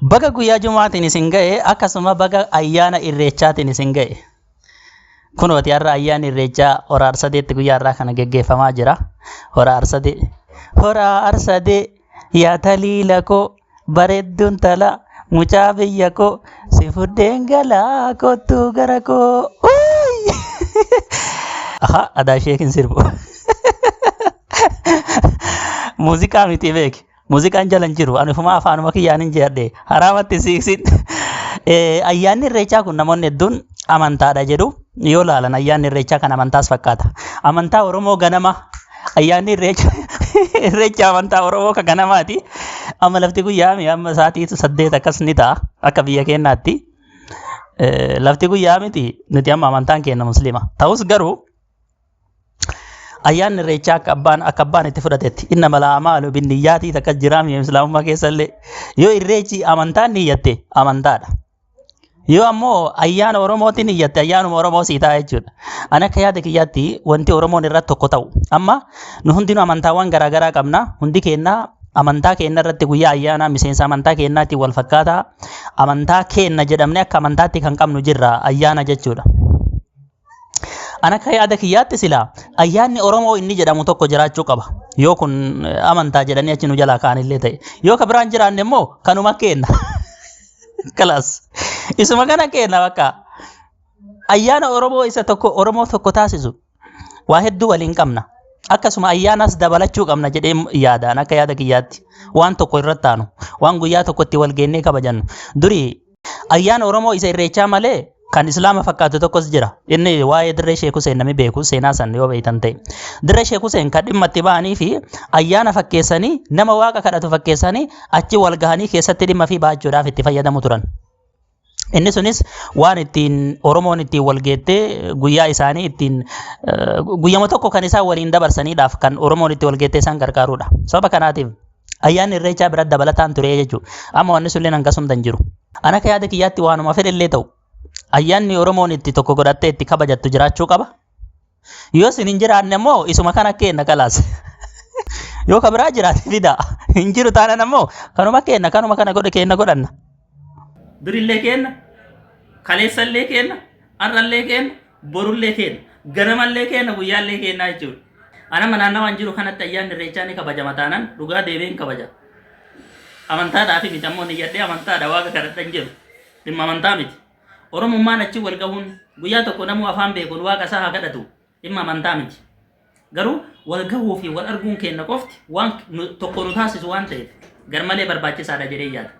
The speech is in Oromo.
Baga guyyaa Jumaatiin isin ga'e, akkasuma baga ayyaana Irreechaatiin isin ga'e. Kunooti har'a ayyaanni Irreechaa Hora Arsadeetti guyyaa har'aa kana geggeeffamaa jira. Hora Arsadee. Hora Arsadee yaa taliila koo bareedduun tala mucaa biyya koo si fudheen galaa kottuu gara koo. Uuy! Aha, adaa sheekin sirbu. Muuziqaa miti beeki. Muuziqaan jala hin jiru. Ani ufumaa afaanuma kiyyaan hin jeedhe. Haraamatti siiksin. Ayyaanni Irreechaa kun namoonni hedduun amantaadha jedhu. Yoo laalan ayyaanni Irreechaa kan amantaas fakkaata. Amantaa Oromoo ganama. Ayyaanni Irreecha Irreecha amantaa Oromoo kan ganamaati. Amma lafti guyyaa mi amma sa'aatii 8 akkas ni ta'a akka biyya keenyaatti. Lafti guyyaa miti, nuti amma amantaan keenya musliima. Ta'us garuu ayyaanni Irreechaa akka abbaan itti fudhatetti inna malaa amaalu binniyyaatii takka jira mi islaamummaa keessallee, yoo Irreechi amantaan niyyatte amantaadha. Yoo ammoo ayyaana Oromootiin niyyatte, ayyaanuma Oromoo sii ta'a jechuudha. Ani akka yaada kiyyaatti wanti Oromoon irratti tokko ta'u, amma nu hundinuu amantaawwan garaagaraa qabna. Hundi keenya amantaa keenya irratti guyyaa ayyaanaa miseensa amantaa keenyaatiin wal fakkaataa amantaa keenya jedhamne akka amantaatti kan qabnu jirra ayyaana jechuudha. Ani akka yaada kiyyaatti silaa ayyaanni Oromoo inni jedhamu tokko jiraachuu qaba. Yoo kun amantaa jedhanii achi nu jalaa ka'anillee ta'e. Yoo ka biraan jiraanne immoo kanuma keenna. Kalaas. Isuma kana keenna bakka. Ayyaana Oromoo isa tokko Oromoo tokko taasisu waa hedduu waliin qabna. Akkasuma ayyaanas dabalachuu qabna jedhee yaadaan akka yaada kiyyaatti. Waan tokko irratti taanu, waan guyyaa tokkotti wal geennee kabajannu. Durii ayyaana Oromoo isa Irreechaa malee kan Islaama fakkaatu tokkos jira. Inni waa'ee dirree Sheek Huseen namni beeku seenaa san yoo beektan ta'e. Dirree Sheek Huseen kan dhimma itti ba'anii fi ayyaana fakkeessanii, nama waaqa kadhatu fakkeessanii, achi wal gahanii keessatti dhimma fi ba'achuudhaaf itti fayyadamu turan. Inni sunis waan ittiin Oromoon ittiin wal geettee guyyaa isaanii ittiin guyyama tokko kan isaan waliin dabarsaniidhaaf kan Oromoon itti wal geettee isaan gargaarudha. Sababa kanaatiif ayyaanni Irreechaa biratti dabalataan ture jechuudha. Amma wanni sunillee hangasumta hin jiru. Ani akka yaada kiyyaatti waanuma fedhellee ta'u ayyaanni Oromoon itti tokko godhattee itti kabajattu jiraachuu qaba. Yoo isin hin jiraanne immoo isuma kana keenna kalaas. Yoo ka biraa jiraate fida. Hin jiru taanaan ammoo kanuma keenna, kanuma kana godhe keenna godhanna. Durillee keenna, kaleessallee keenna, har'allee keenna, borullee keenna, ganamallee keenna, guyyaallee keenna jechuudha. Anama naannawaan jiru kanatti ayyaanni Irreechaa ni kabajama taanaan dhugaa deebiin kabaja. Amantaadhaa fi miti ammoo niyyadhee amantaadha waaqa kadhadha hin jiru. Dhimma amantaa miti. Oromummaan achi wal gahuun guyyaa tokko namuu afaan beekuun waaqa isaa haa kadhatu, dhimma amantaa miti. Garuu wal gahuu fi wal arguun keenya qofti waan tokko nu taasisu waan ta'eef garmalee barbaachisaadha jedhee yaada.